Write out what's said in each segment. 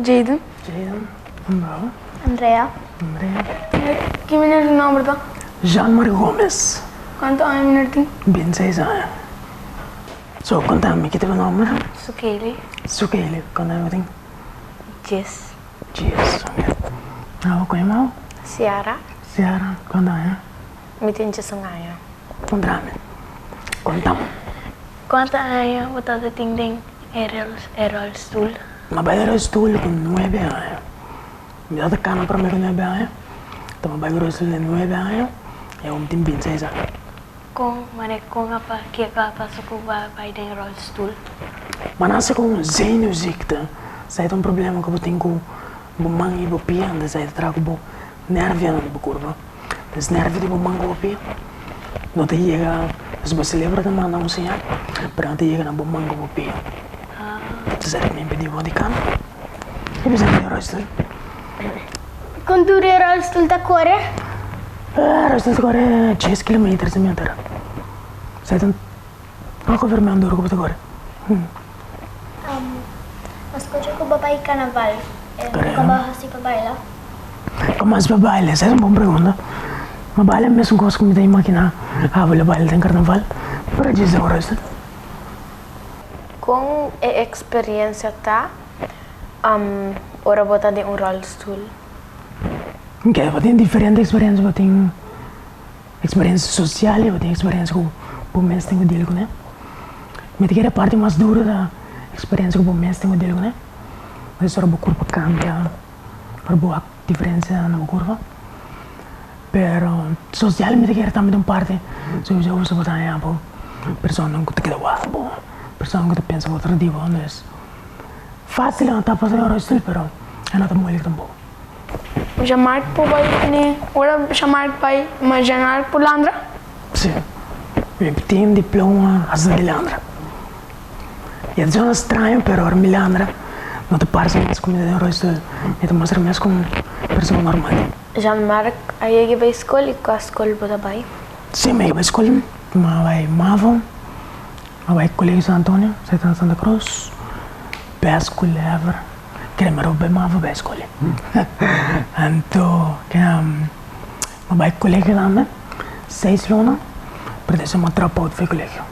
Jayden. Jayden, bravo. Andrea. Andrea. Ki meneer su nomber ta? Jean Marc Gomez. Kuantu aña meneer tin? Bintiseis aña. So, konta mi ki ta bo nomber? Sukeli. Sukeli, kuantu aña bo tin? Djes. Djes, ok. Abo ku yama bo? Ciara. Ciara, kuantu aña? Mi tin djesun aña. Puntra mi. Konta mi. Kuantu aña bo tabata tin den e rolstoel? Mi a bai den rolstoel ku nuebe aña. Mi tabata kana promé ku nuebe aña. Enton mi a bai ku rolstoel den nuebe aña i awor mi tin bintiseis aña. Kon, manera kon a pa, kiko a pasa ku bo a bai den rolstoel? Mi a nase ku un zenuwziekte. Esei ta un problema ku bo tin ku bo man i bo pia, enton esei ta traha ku bo nervionan di bo kurpa. Des nervio di bo man ku bo pia no ta yega, des bo selebro ta manda un señal, pero no ta yega na bo man ku bo pia. Entonces esei ta impidi bo di kana. I bisa mi rolstoel. Kon duru e rolstoel ta kore? E rolstoel ta kore dies kilometer si mi a tera. Esei ta algo vermeo duru ku bo ta kore. A scucha cu bo bai carnaval, con bo a haci pa baila? Como haci pa baila? Esa es un bon pregunta. Ma baila mesun cos cu mi ta imagina abo lo baila den carnaval, pero djis den ora esta. Con e experiencia ta ora bo ta den un rolstoel? Oke, bo tin diferente experiencia, bo tin Experiencia social y bo tin experiencia cu bo mes tin cu deal cune. Mi ta kere parti mas duro ta experiencia cu bo mes tin cu deal cune. Pasobra ora bo curpa cambia, ora bo wak diferencia na bo curpa. Pero social mi ta kere tambe ta un parti sowieso pasobra bo ta haña bo personanan cu ta keda wak bo, personanan cu ta pensa otro di bo. Entonces facil no ta pasa ora pero e no ta moeilijk tampoco. Jean-Marc por bai ne ora Jean-Marc bai ma Jean-Marc por landra? Si, mi tin diploma hasta di landra. I a zona straño pero ora mi landra no ta parse mas ku mi ta den rolstoel, mi ta mustra mes ku un persona normal. Jean-Marc a yega bai skol i kua skol bo ta bai? Si, mi a yega bai skol, mi a bai mavo, mi a bai Colegio San Antonio, esei ta na Santa Cruz, best school ever. Kere mi roba e mavo bai skol. Anto mi bai colegio tambe seis luna pero despues mi a drop out for colegio.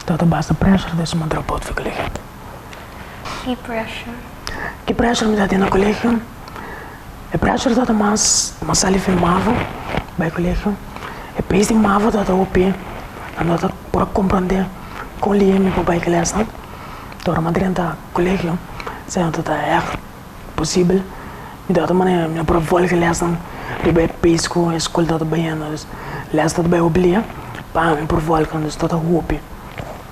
Tabata basta pressure despues mi a drop out for colegio. Ki pressure? Ki pressure mi tabatin na colegio? E pressure tabata mas mi a sali for mavo bai colegio. E pes di mavo tabata hopi nan tabata por a comprende kon lihe mi por bai klas nan. Ora mi a drenta colegio, esei no ta ègt posibel. Mi tabata manera mi a por a volg lesnan riba e pace cu e scol tabata bayendo. Dus les tabata bay hopi lia pa ami por volg nan, dus tabata hopi.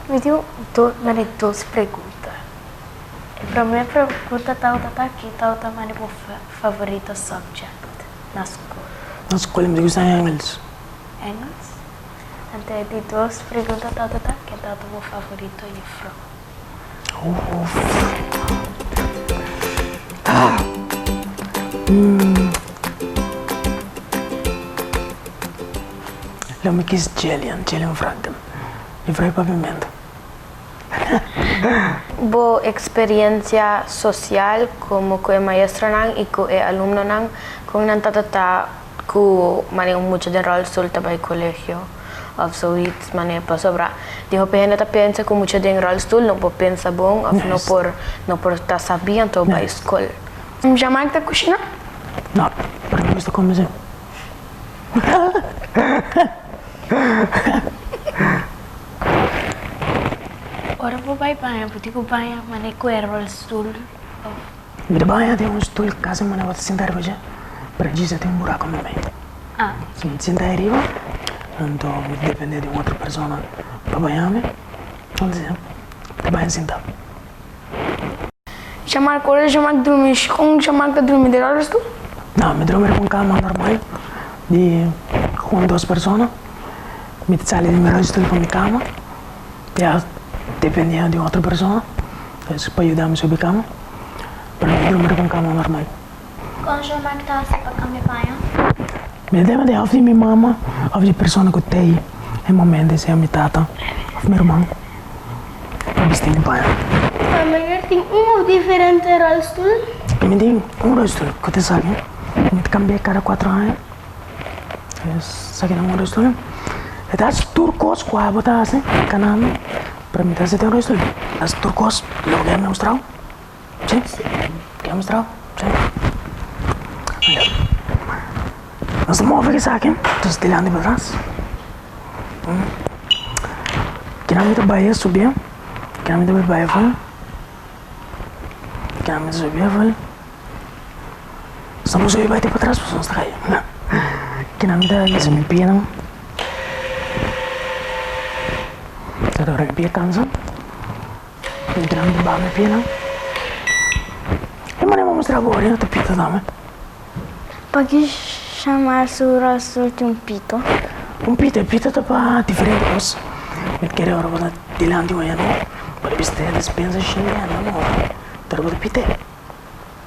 Mi tin un mane dos pregunta. E prome pregunta tabata ta ki tabata mane bo favorito subject na scol? Na scol mi ta gusta Engels. Engels? Anto e di dos pregunta tabata ta ken tabata bo favorito jufrou? Lo mi kis Jillian, Jillian Franken, jufrou di papiamento. Bo experiencia social como cu e maestronan y cu e alumnonan, con nan ta trata cu manera un mucha den rolstoel ta bay colegio of zoiets manera pasobra di hopi hende ta pensa cu mucha den rolstoel no por pensa bon of no por no por ta sabi anto bay school. Jean-Marc ta cushina? No, pero mi gusta come si. Ora bo bai baña bo tin ku baña manera ku e rolstoel of. Mi ta baña den un stoel kasi manera bo ta sinta riba dje pero djis a tin un buraku mi mei. Si mi ta sinta ariba anto mi ta depende di un otro persona pa baña mi entonces mi ta baña sinta. Jean-Marc ora Jean-Marc drumi kon Jean-Marc ta drumi den rolstoel? No mi drumi riba un kama normal di un dos persona mi ta sali di mi rolstoel pa mi kama ya dependiendo di otro persona pues pa yuda mi subi kama pero mi drumi riba un kama normal. Kon Jean-Marc ta hasi pa kambia paña? Mi ta depende of di mi mama of di persona ku t'ei e momento sea mi tata of mi ruman pa bisti mi paña. Meneer tin un of diferente rolstoel? Mi tin un rolstoel ku ta esaki. Mi ta kambia kada kuatro aña. Esaki ta un rolstoel. E ta hasi tur kos ku abo ta hasi kanando, pero mi ta hasi den rolstoel. Hasi tur kos loke a mi mostrao. Si? Ke a mostrao? Si. Nos ta move esaki, entonces dilanti pa atras. Kinan mi ta bai a subi, kinan mi ta bai bai aful, kinan mi ta subi aful. Nos ta subi bai te patras pasobra nos ta kai. Kinan mi ta hisa mi pianan. Ta ora mi pia kansa, kinan mi ta baha mi pianan. E manera mi a mustra bo ora ta pita tambe. Paki shamar su rolstoel tin un pito? Un pito, e pito ta pa diferente kos. Mi ta kere ora bo ta dilanti un hende, bo ta bista e despensa shin di hende no, pero bo ta pite.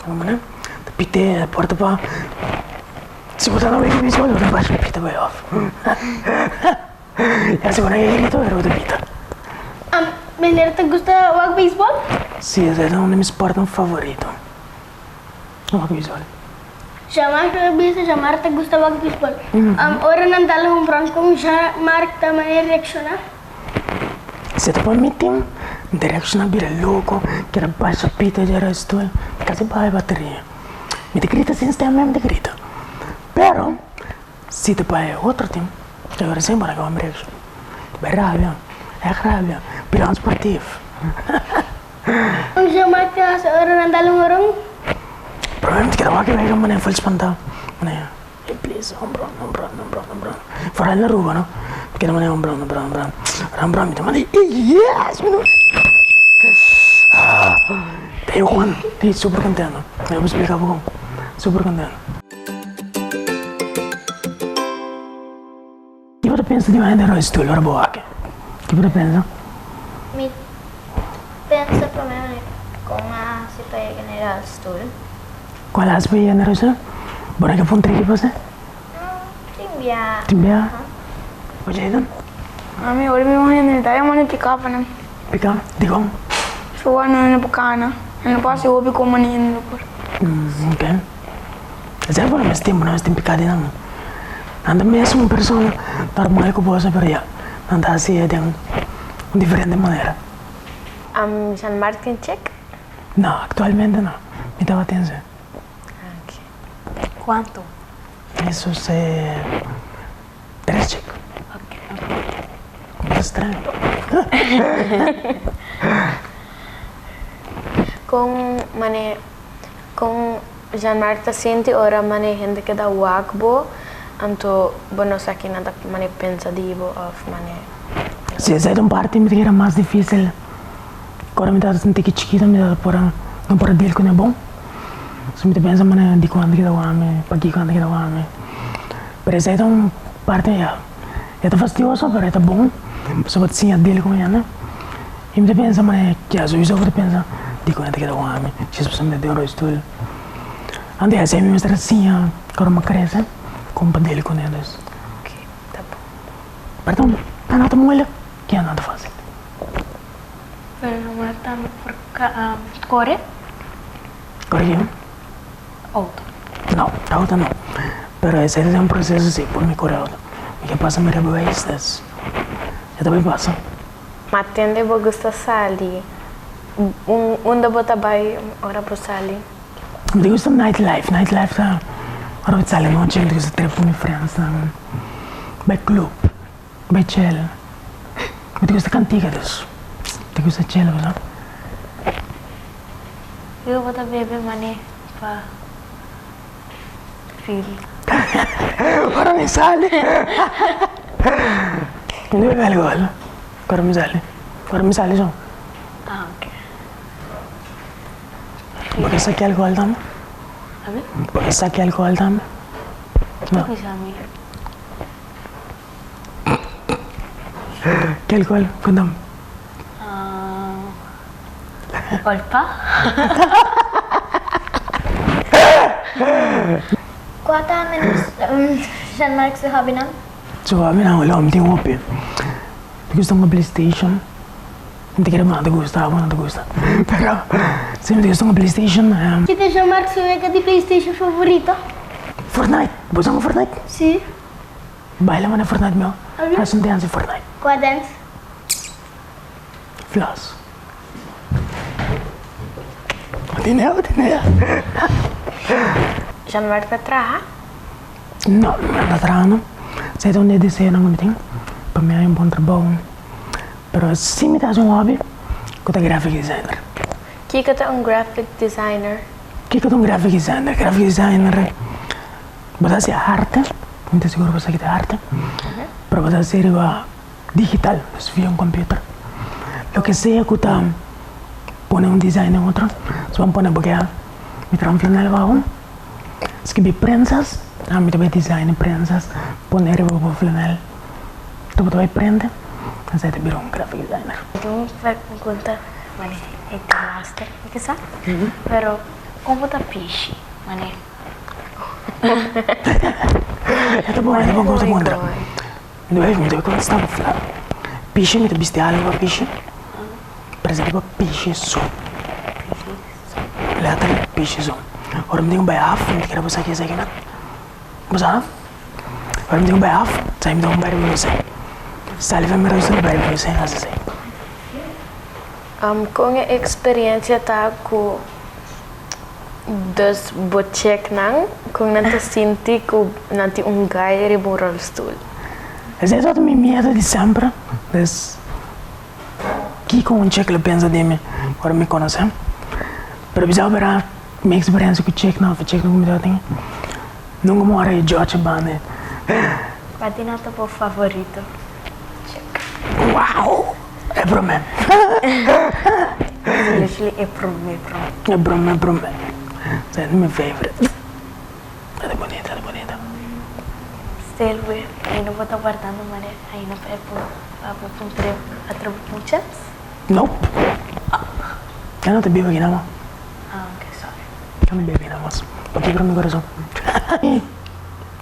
Bo manda ta pite e por ta pa si bo ta na wega beisbol bo ta basha e pito bai òf. Ya si bo na e grito pero bo ta pita. Meneer ta gusta wak beisbol? Si, esei ta un di mi sportnan favorito. Wak beisbol. Jean-Marc ta bisa Jean-Marc ta gusta wak beisbol. Ora nan dal home run kon Jean-Marc ta manera reakshoná? Si ta pa mi tin, mi ta reakshoná bira loko, keda basha pita dje restoel, kasi baha e bateria. Mi ta grita sin stem mi ta grita. Pero si ta pa e otro tim, e ora sin por a kaba mi reakshon. Bai rabia, ègt rabia, bira un sportief. Un jama te hasi ora nan dal un oron. Prome mi ta keda wak e wega manera full spantá. Manera, hey please, home run, home run, home run, home run. Foral na Aruba no. Mi keda manera home run, home run, home run. Ora home run mi ta manda yes! Mi no Te Juan, te super contento. Mi no por splika bo kon. Super contento. Ki bo ta pensa di un hende roi stoel ora bo wak? Ki bo ta pensa? Mi pensa prome mane kon a hasi pa yega na e rolstoel. Kual a hasi pa yega na e rolstoel? Bo no ke puntra ki pasa? Tin bia. Tin bia? Bo Jayden? Ami ora mi un hende mi ta yama nan pika pa nan. Pika? Dikon? Pasobra nan no por kana, nan no por hasi hopi komo nan hende no por. Ok. Esei por mes tempu nan mester pika di nan. Nan ta mes un persona normal ku boso pero ya nan ta hasi e den un diferente manera. San Martin chek? No, aktualmente no. Mi tabatin si. Ok. Kuantu? Eso se tres chek. Ok. Bo ta straño. Kon mane Kon Jean Marc ta sinti ora mane hende keda wak bo, anto bo no sa kinan ta mane pensa di bo of mane. Si esei ta un parti mi ta kere mas dificil. Ora mi tabata sinti ki chikito mi tabata por a no por a deal ku ne bon. So mi ta pensa mane dikon nan ta keda wak mi, pakiko nan ta keda wak mi. Pero esei ta un parti ya e ta fastioso pero e ta bon pasobra bo ta siña deal ku hende. I mi ta pensa mane ya souiso bo ta pensa dikon e ta keda wak mi, djis pasobra mi ta den un rolstoel. Anto esei mi mester a siña ora mi a krese kon pa deal ku ne dus. Pero ta no ta moeilijk, ya no ta fácil. Pero no ta por kore? Kore ken? Auto. No, auto no. Pero esei ta den un proceso si por mi kore auto. Mi ke pasa mi rijbewijs dus e ta bay pasa. Ma tende bo gusta sali? Unda bo ta bai ora bo sali? Mi ta gusta night life, night life ta ora bo ta sali anochi mi ta gusta trip ku mi friendsnan, bai club, bai chel, mi ta gusta kantiga dus, mi ta gusta chel bo sa. Yo bo ta bebe mane pa feel. Ora mi sali mi no bebe alcohol ora mi sali ora mi sali so. Ah ok. Bo ke sa ki alcohol tambe? Abi? Bo ke sa ki alcohol tambe? No. Bisa mi. Ki alcohol? Contame. Olpa. Kua ta menos Jean Marc su hobbynan? Su hobbynan? Lo mi tin hopi. Mi gusta hunga playstation. Mi ta kere bo nan ta gusta, bo nan ta gusta. Pero si mi ta gusta hunga PlayStation. Ki ta Jean-Marc su wega di PlayStation favorito? Fortnite. Bo sa hunga Fortnite? Si. Baila manera Fortnite mihó. Hasi un dance di Fortnite. Kua dance? Floss. Bo tene, bo tene. Jean-Marc ta traha? No, mi no ta traha no. Esei ta un di e deseonan ku mi tin, pa mi haña un bon trabou. Pero si mi ta hasi un hobby, ku ta graphic designer. Kiko ta un graphic designer? Kiko ta un graphic designer? Graphic designer, bo ta hasi arte, mi ta sigur bo sa ki ta arte, pero bo ta hasi riba digital, dus via un computer. Loke sea ku ta pone un design den otro, si bo a pone bo ke mi traha un flanel abou. Skibi prensas, ami ta bai design prensas, pone riba bo flanel, ta bo ta bai prende, esei ta bira un graphic designer. Mi tin un pregunta mane e ta master mi ke sa, pero kon bo ta pishi mane? E ta bon, e ta bon ku bo ta puntra. Mi ta bai kontesta bo fla, pishi mi ta bisti algu pa pishi, pero esei ta pa pishi so. Letterlijk pishi so. Ora mi tin ku bai af, mi ta kere bo sa ki esaki nan. Bo sa? Ora mi tin ku bai af, sa mi tin ku bai riba wc. Sali for mi rooster bai riba wc hasi esei. Kon e eksperensia ta ku dus bo cheknan, kon nan ta sinti ku nan tin un guy riba un rolstoel? Esei tabata mi miedu di semper. Dus. Kiko un chek lo pensa di mi ora mi konosé? Pero bisa bera mi eksperensia ku cheknan òf cheknan ku mi tabatin, nunka mi wòrdu e judge banda e. Kua di nan ta bo favorito chek? Wow! E promé. Literally e promé promé. E promé promé. Esei ta mi favorite. E ta bunita, e ta bunita. Stel bo ainda bo ta wardando manera ainda pa e por. Pa bo puntr'é atrobe pa un chèns? Nope. Ya no ta biba aki namo. Ah, ok, sorry. Ya no biba aki namo. Bo kibra mi corazon.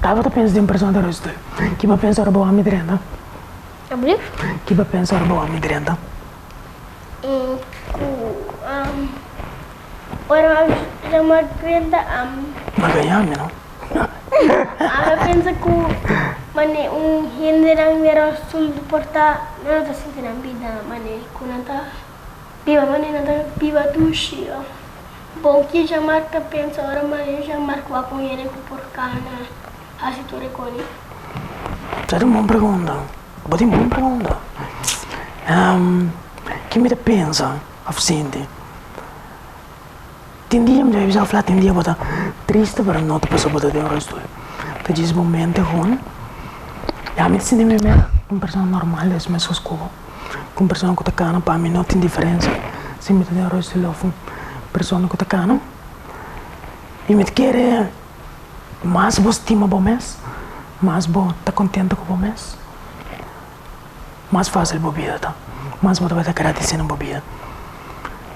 Tabata pensa di un persona ta rustig. Ki bo pensa ora bo wak mi drenta? Ablief? Ki bo pensa ora bo wak mi drenta? Ku ora mi drenta. Bo gaña mi no. Ami a pensa ku mane un hendenan mira sul por ta nan no ta sinti nan bida mane ku nan ta biba mane nan ta biba dushi of bon ki Jean Marc ta pensa ora mane Jean Marc wak un hende ku por kana hasi tur e koni. Sa ta un bon pregunta. Bo tin bon pregunta. Ki mi ta pensa of sinti? Tin dia mi ta bisa fla tin dia bo ta triste pero no ta pasobra bo ta den un rolstoel ta djis bo mente gewoon ya mi ta sinti mi mes un persona normal des meskos ku bo ku un persona ku ta kana pa mi no tin diferensia si mi ta den un rolstoel of un persona ku ta kana y mi ta kere mas bo stima bo mes mas bo ta kontento ku bo mes mas fácil bo bida ta, mas bo ta bai ta gradisé na bo bida.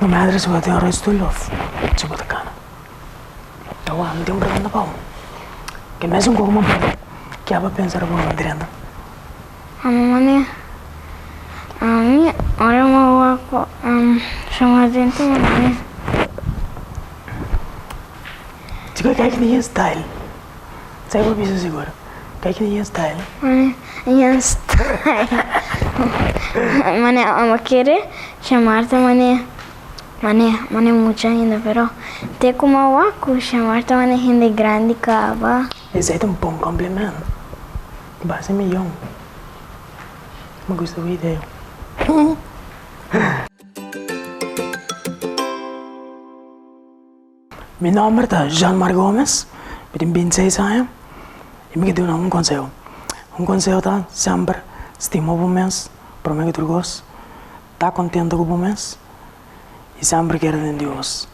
No matter si bo ta tin rolstoel of si bo ta kana. Awa, mi tin un pregunta pa bo. Ke mesun kos ku mi a puntra, ke abo a pensa riba bo drenta? Ami, ami ora mi a wak shama drenta mi. Sigur kijk na yen style. Sa bo bisa sigur. Kijk na yen style. Mane yen style. Mane amo kere Shamarta mane mane mane mucha ainda pero te ku mi a wak ku Shamarta mane hende grandi kaba. Esei ta un bon compliment. Base mi yong. Mi gusta bo idea. Mi nomber ta Jean Marc Gomez, mi tin bintiseis aña i mi ke duna un konseho. Un konseho ta semper stima bo mes prome ku tur kos, ta kontento ku bo mes i semper kere den Dios.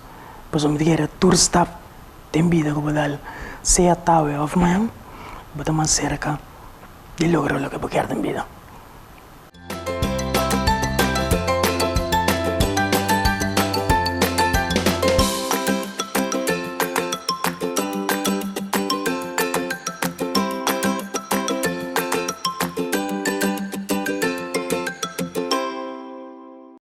Pasobra mi ta kere tur stap den bida ku bo dal, sea tawe òf mañan, bo ta mas serka di logra loke bo kier den bida.